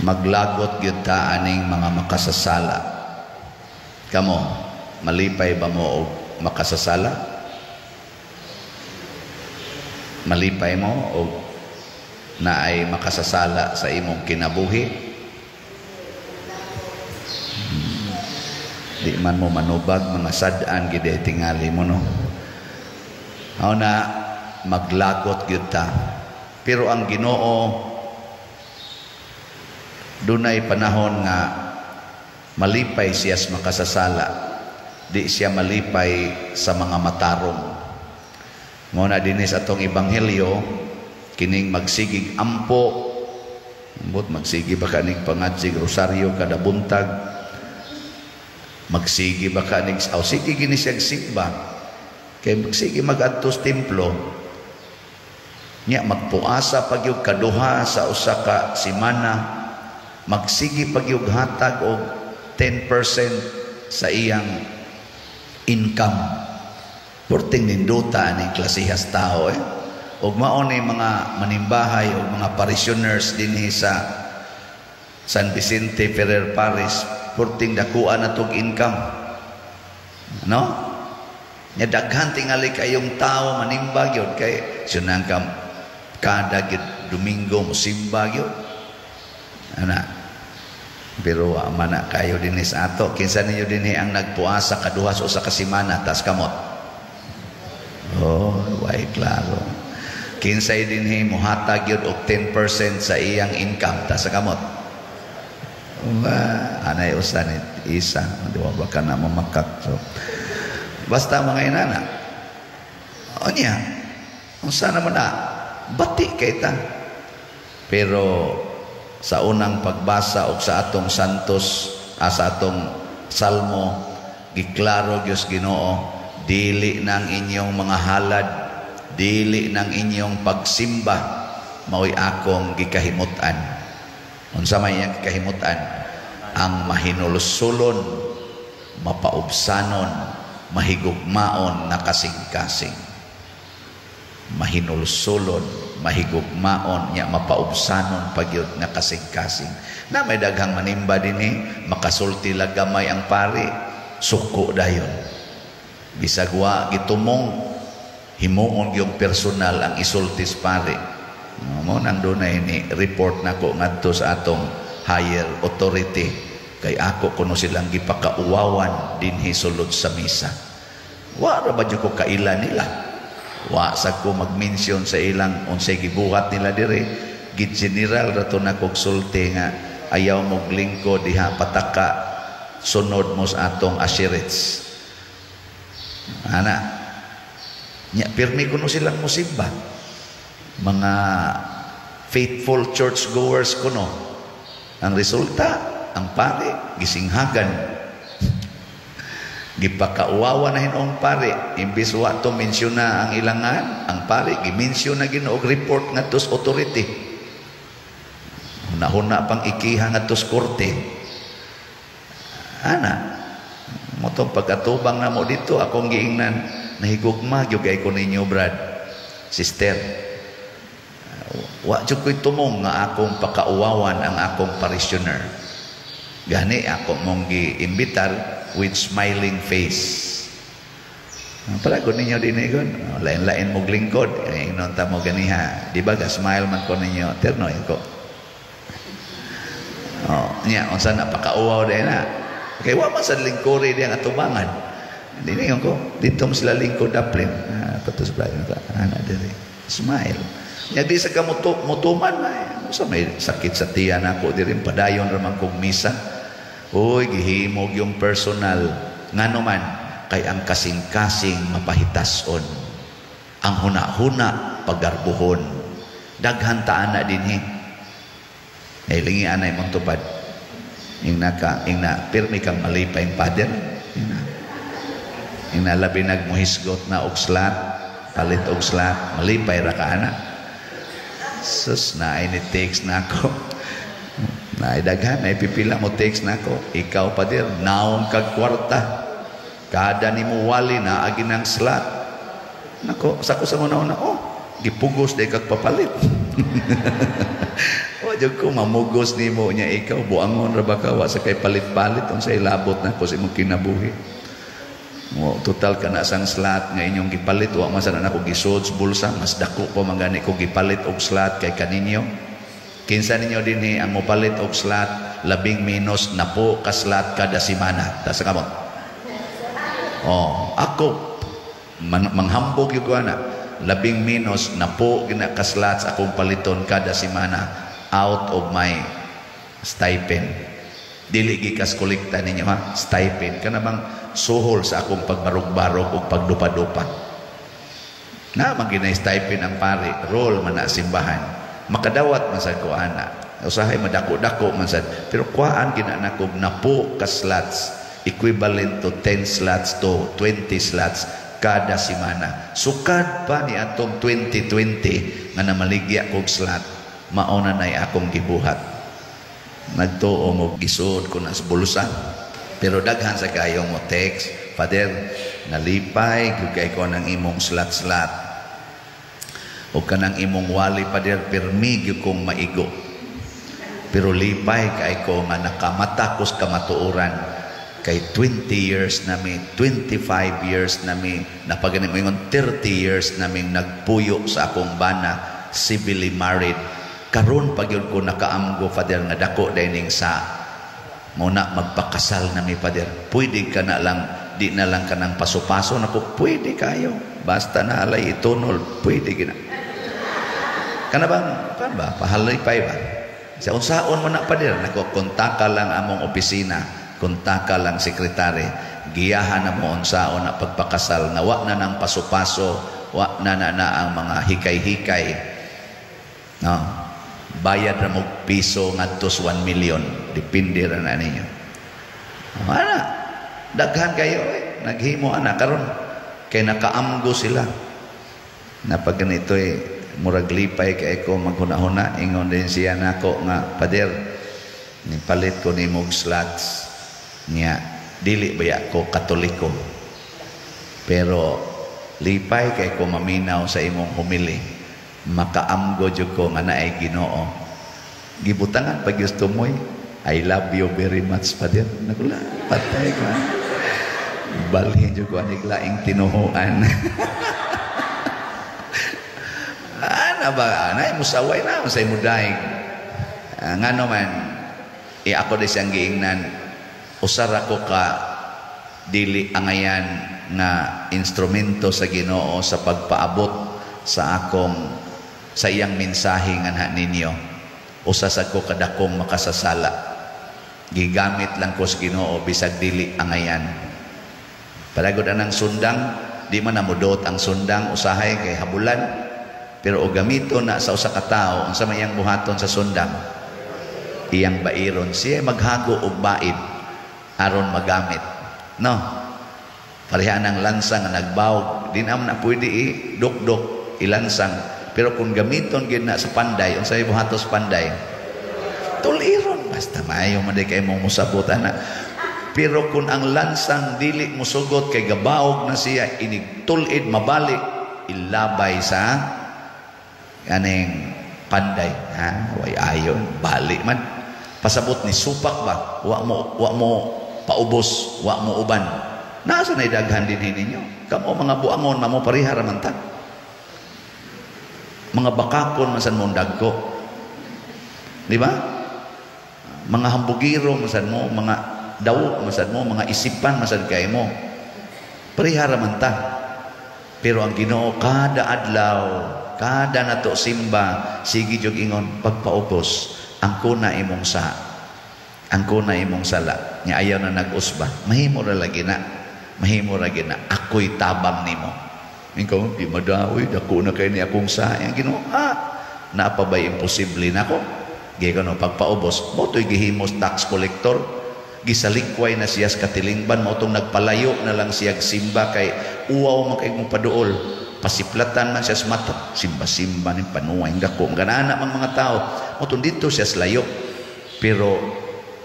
Maglagot gyud ta aning mga makasasala. Kamo, malipay ba mo og makasasala? Malipay mo og naay makasasala sa imong kinabuhi? Di man mo manubag, mga sad-an gid tingali mo, no? Mao na maglagot gyud ta. Pero ang Ginoo, dunay panahon nga malipay siya sa makasasala, di siya malipay sa mga matarong. Mao na dinhi sa atong ebanghelyo, kining magsigig ampo, ambot magsigi ba kaning pangadsig rosaryo kada buntag, magsigi ba kaning aw sige gini siya simba, kay magsigi magadto sa templo nya, magpuasa pagyud kaduha sa usa ka semana, magsigi pagyud hatag og 10% sa iyang income. Purting ninduta ani klasehas tao eh. Ug mao ni mga manimbahay o mga parishioners dinhi sa San Vicente Ferrer Parish, purting dakuan na tog income, no? Nya daghan tingali kayong tao manimba gyud, kay sunang ka kada gyud Domingo mosimba gyud ana. Pero wa man na kayo dinhi sa ato. Kinsa ninyo dinhi ang nagpuasa kaduha sa usa ka semana? Tas kamot. Oh, way klaro. Kinsay dinhi mohatag gyud og 10% sa iyang income? Tas kamot. Wa, anay usa ni isa, di ba ka na mamakak. So, basta mga inana. O niya, unsa naman na, bati kay ta. Pero sa unang pagbasa og sa atong santos, sa atong salmo, giklaro Dios Ginoo, dili nang inyong mga halad, dili nang inyong pagsimba mao'y akong gikahimutan. Unsa may iyang gikahimutan? Ang mahinulsulon, mapaubsanon, mahigugmaon nga kasing-kasing. Mahinulsulon, mahigugmaon nya mapaubsanon pagyud nga kasing-kasing. Na may daghang manimba dinhi, makasulti lang gamay ang pari, suko dayon. Bisag wa gitumong, himuon yung personal ang isultis pari. Mo nang dunay ni report nako ngadto sa atong higher authority, kay ako kuno silang gipakauwawan dinhi sulod sa misa. Wa ra ba jud ko kaila nila? Wa sa ko mag-mention sa ilang unsay gibuhat nila dire. Gi-general ra to nako sulti nga ayaw mo lingkod diha pataka, sunod mo sa atong assurance. Ana nya pirmi kuno silang musimba. Mga faithful church goers kuno. Ang resulta, ang pare gisinghagan. Gipakauwawa na hinuong pare, imbis wa to mensyon na ang ilangan, ang pare gimensyon na Ginoo report ngadto sa authority. Hunahuna pang ikiha ngadto sa korte. Ana, mo tong pag-atubang na mo dito, akong giingnan, nahigugma gyud kay ko ninyo, brad, sister. Wa jud ko'y tumong nga akong pakauwawan ang akong parishioner. Gani ako mong giimbitar with smiling face. Palagon ninyo din eh, lain-lain mong lingkod. Ingnon ta mo ganiha. Di ba ga smile man ko ninyo? Terno ko. Oh, nya unsa na pakauwaw din na. Kay wa man sa lingkuri diyang atubangan. Dili ko dito mo sila lingkod daplin. Ah, patos ba ka? Ana diri. Smile. Nya di sa kamuto mutuman na. Sa may sakit sa tiyan ako diri, padayon ra man kog misa. Uy, gihimog yung personal. Ngano man, kay ang kasing-kasing mapahitason. Ang huna-huna pagarbuhon. Daghan ta ana dinhi. Ay lingi anay mong tupad. Ing naka, ing na, pirmi kang malipay, Father. Ing na labi nagmuhisgot na og slat, palit og slat, malipay ra ka ana. Sus, na ay ni text na ako. Na daghan ay pipila mo text na ako. Ikaw, Pader, naong kag kwarta. Kada ni mo wali na agi ng slat. Nako, sa ko sa una-una, oh, gipugos day kag papalit. O, Jud ko mamugos nimo nya ikaw buangon ra ba ka, wa sa kay palit-palit, unsay labot nako sa imong kinabuhi mo? Total kana sang slot nga inyong gipalit, wa man sana nako gisud sa bulsa. Mas dako pa man gani ko gipalit og slot kay kaninyo. Kinsa ninyo dinhi ang mopalit og slot labing menos 10 ka slot kada semana? Taas kamot. Oh, ako man, manghambog gyud ko ana, labing menos 10 gina ka slots akong paliton kada semana out of my stipend. Dili gikas kolekta ninyo ha, stipend kana bang suhol sa akong pagbarog-barog ug pagdupa-dupa na man ginay stipend ang pari, role man na simbahan. Makadawat man sad ko ana, usahay madako-dako man sad, pero kuhaan gina nako 10 ka slots, equivalent to 10 slots to 20 slots kada semana. Sukad pa ni atong 2020 nga namaligya kog slot, mao na nay akong gibuhat. Nagtuo mo gisud ko na sa bulsa. Pero daghan sa kayo mo text, "Father, nalipay gyud kay ko ng imong slot-slot. O kanang imong wali, Father, pirmi gyud kong maigo. Pero lipay kay ko nga nakamata ko sa kamatuoran kay 20 years nami, 25 years nami, napagani mo ingon 30 years naming nagpuyo sa akong bana, civilly married. Karon pa gyud ko nakaamgo, Father, nga dako dining sa mo na magpakasal nami, Father. Pwede ka na lang, di na lang ka ng paso-paso nako?" Pwede kayo. Basta na alay itunol, pwede gina. Kana bang, kan ba, pahalipay ba? Sa unsaon mo na, Father? Nako, kontaka lang among opisina, kontaka lang sekretary. Giyahan na mo unsaon na pagpakasal nga wa na ng paso-paso, wa na na, na ang mga hikay-hikay. No. Bayad ra mo piso ngadto sa 1 million, depende ra na ninyo. Ana, daghan kayo eh. Naghimo ana karon kay nakaamgo sila. Na pag ganito eh, murag lipay kay ko maghuna-huna, ingon din siya nako nga, "Pader, nipalit ko nimo og slots niya, dili baya ko Katoliko. Pero lipay kay ko maminaw sa imong humili. Makaamgo jud ko nga naay Ginoo." Gibutangan pag gusto mo, "I love you very much, Father." Nakula, patay ka. Balhin jud ko anig laing tinuhuan. Ana ba, ana musaway na sa imo daig. Ngano man, ako di siyang giingnan, usara ko ka dili angayan nga instrumento sa Ginoo sa pagpaabot sa akong sa iyang mensahe nganha ninyo. Usa sa ko kadakong makasasala. Gigamit lang ko sa Ginoo bisag dili angayan. Palagod anang sundang, di man namudot ang sundang usahay kay habulan. Pero og gamito na sa usa ka tawo, unsa may iyang buhaton sa sundang? Iyang bairon siya, maghago og baid aron magamit. No. Pareha ng lansang nga nagbawog, di naman na pwede i-dukdok, ilansang. Pero kung gamiton gid na sa panday, unsa may buhatos panday? Tuliron, basta maayo man di kay mong musabot ana. Pero kung ang lansang dili musugot kay gabaog na siya, inig tulid mabalik, ilabay sa kaning panday, ha, way ayon, bali man. Pasabot ni supak ba, wa mo paubos, wa mo uban. Nasa na daghan din ninyo. Kamo mga buangon, mamo pareha ra man ta. Mga bakakon man san mong dagko. Di ba? Mga hambugiro man sad mo, mga dawo man sad mo, mga isipan man sad kay mo. Pareha ra man ta. Pero ang Ginoo kada adlaw, kada nato simba, sige jud ingon pagpaubos, ang kuna imong sa, ang kuna imong sala, nya ayaw na nag-usba, mahimo ra lagi na. Mahimo ra gyud na ako'y tabang nimo. Ikaw, di madaoy, dako na kay ni akong sa. Ang Ginoo, naa pa ba'y imposible nako? Gikan no, pagpaubos, mo to'y gihimos tax collector. Gisalikway na siya sa katilingban, mo tong nagpalayo na lang siya simba kay uwaw man kay mong paduol. Pasiplatan man siya sa mata, simba-simba ni panuway dako. Ganana mang mga tao, mo tong dito siya sa layo. Pero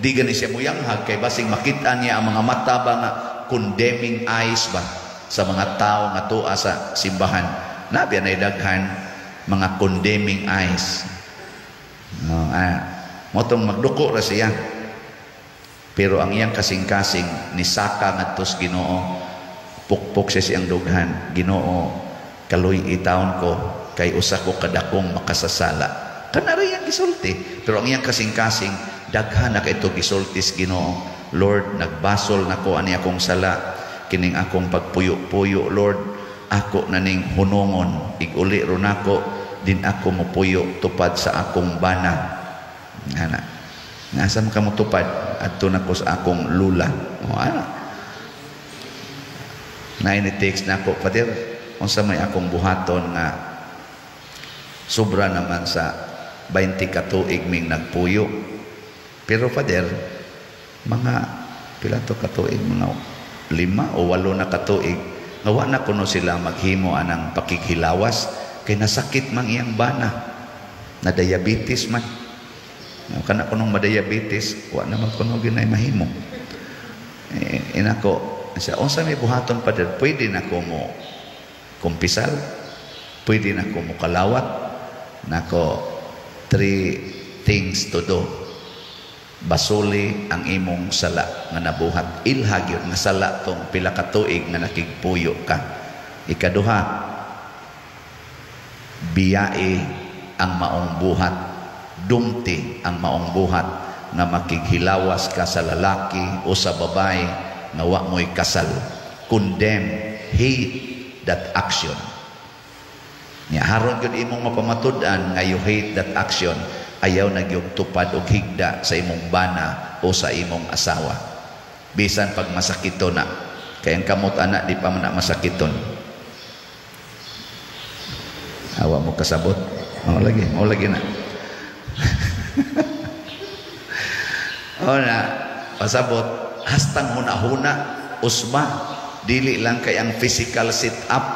di gani siya muyanghag kay basing makita niya ang mga mata ba nga condemning eyes ba sa mga tao nga tuwa sa simbahan. Nabi na daghan mga condemning eyes. No, mao tong magduko ra siya. Pero ang iyang kasing-kasing nisaka ngadto sa Ginoo, pukpok siya siyang dughan, "Ginoo, kaluy-i taon ko kay usa ko kadakong makasasala." Kana ra iyang gisulti, pero ang iyang kasing-kasing daghan na kay ito gisulti sa Ginoo. "Lord, nagbasol nako ani akong sala, kining akong pagpuyo-puyo, Lord, ako na ning hunungon, iguli ro nako, din ako mopuyo tupad sa akong bana." Ana. Nasa man ka motupad? "Adto nako sa akong lula." O ana. Na text nako, "Pader, unsa may akong buhaton nga sobra naman sa 20 ka tuig ming nagpuyo?" Pero Father, mga pila to katuig, mga 5 o 8 na katuig nga wa na kuno sila maghimo anang pakighilawas kay nasakit mang iyang bana, na diabetes man. Kana kunong madiabetes, wa naman kuno ginay mahimo. Eh, inako siya, "Unsa may buhaton, Father? Pwede na ko mo kumpisal? Pwede na ko mo kalawat?" Nako, "Three things to do. Basuli ang imong sala nga nabuhat. Ilha gyud nga sala tong pila ka tuig nga nakigpuyo ka. Ikaduha, biyai ang maong buhat. Dumti ang maong buhat nga makighilawas ka sa lalaki o sa babae nga wa mo'y kasal. Condemn, hate that action." Nya haron gyud imong mapamatud-an nga you hate that action, ayaw na gyud tupad og higda sa imong bana o sa imong asawa. Bisan pag masakiton na. Kay ang kamot ana di pa man na masakiton. Awa mo kasabot. Mao lagi na. O na, pasabot, hastang huna-huna, usba, dili lang kay ang physical sit up,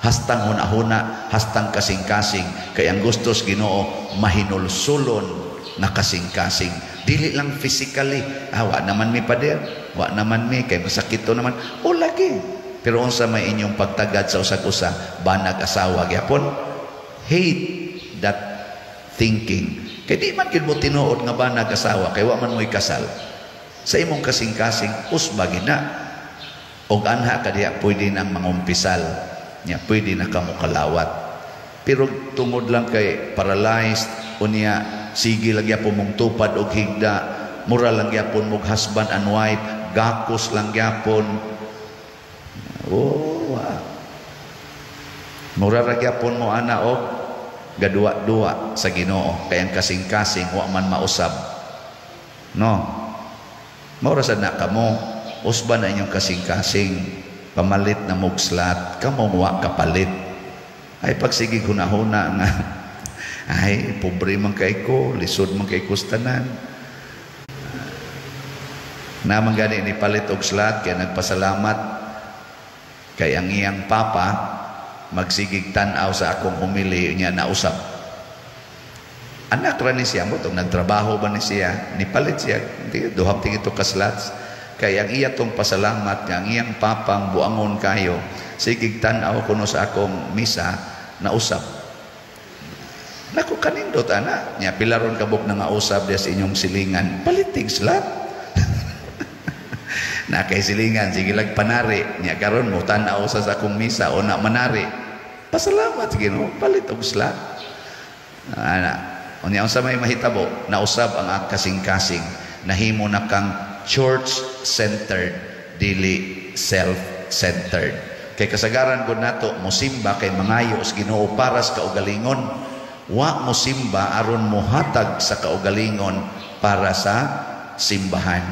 hastang huna-huna, hastang kasing-kasing, kay ang gustos Ginoo mahinulsulon na kasing-kasing. Dili lang physically, ah, wa naman mi, pader, wa naman mi, kay masakit to naman. O lagi. Pero unsa may inyong pagtagad sa usag-usa, banag asawa gyapon, hate that thinking. Kay di man gyud mo tinuod nga banag asawa kay wa man mo'y kasal. Sa imong kasing-kasing usba gina. Og anha ka diha pwede nang mangumpisal. Nya pwede na kamo kalawat. Pero tungod lang kay paralyzed unya sige lang gyapon mong tupad og higda, mura lang gyapon mog husband and wife, gakos lang gyapon. Oh, wa. Mura ra gyapon mo ana og gadua-dua sa Ginoo kay ang kasing-kasing wa man mausab. No. Mao ra sad na kamo, usba na inyong kasing-kasing, pamalit na mog slat, kamo wa kapalit. Ay pagsigig hunahuna nga ay pobre man kay ko, lisod man kay ko tanan. Naman gani ni palit og slat kay nagpasalamat kay ang iyang papa magsigig tan-aw sa akong humili niya nausap. Anak ra ni siya mo tong nagtrabaho ba ni siya, nipalit siya duha tingito ka slots kay ang iya tong pasalamat nga ang iyang papang buangon kayo sigig tan-aw kuno sa akong misa nausap. Naku, kanindot ana nya pila ron kabuk na nga usab diya sa inyong silingan, palitig slot na kay silingan sige lag panari nya karon mo tan-aw sa akong misa o na manari, pasalamat sa Ginoo, palit og slot ana. Unya unsa may mahitabo, nausab ang kasing-kasing, nahimo na kang church-centered, dili self-centered. Kay kasagaran gud nato mosimba kay mangayo sa Ginoo para sa kaugalingon. Wa mosimba aron mohatag sa kaugalingon para sa simbahan.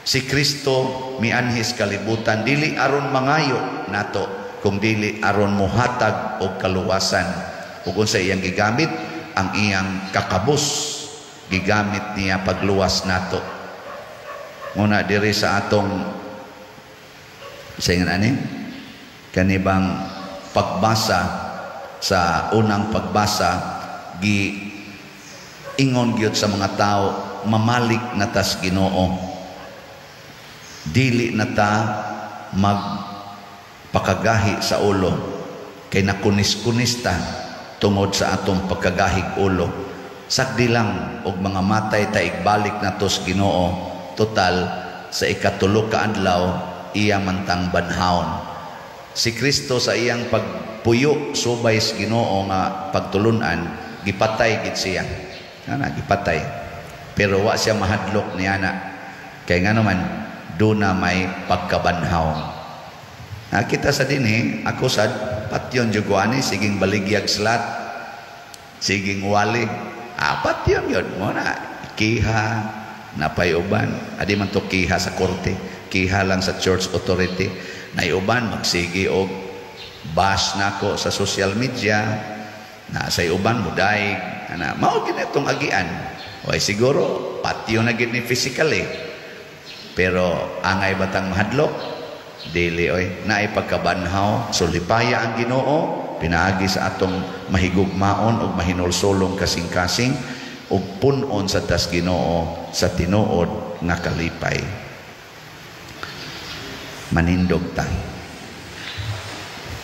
Si Kristo mianhis kalibutan dili aron mangayo nato, kung dili aron mohatag og kaluwasan. Ug unsa iyang gigamit? Ang iyang kakabus gigamit niya pagluwas nato. Muna diri sa atong sa ingon ani kanibang pagbasa, sa unang pagbasa gi ingon gyud sa mga tao, mamalik na tas Ginoo, dili na ta magpakagahi sa ulo kay nakunis-kunis ta tungod sa atong pagkagahig ulo. Sagdi lang og mga matay ta, igbalik nato sa Ginoo. Total, sa ikatulo ka adlaw iya mantang banhawon. Si Kristo, sa iyang pagpuyo subay sa Ginoo nga pagtulunan, gipatay gid siya. Ana, gipatay. Pero wa siya mahadlok niana. Kay nga naman duna may pagkabanhaw. Nakita sa dinhi, ako sad patyon jud ko ani, siging baligyag slat, siging wali. Ah, patyon yun. Mo na, kiha, napay uban. Adi man to kiha sa korte, kiha lang sa church authority. Nay uban magsigi og bash nako sa social media, na sa uban mudaig, ana, mao gid itong agian. Oy, siguro patyo na gid ni physically. Pero angay batang mahadlok? Dili oy, naay pagkabanhaw. So lipaya ang Ginoo pinaagi sa atong mahigugmaon ug mahinulsolong kasing-kasing ug pun-on sa tas Ginoo sa tinuod nga kalipay. Manindog ta.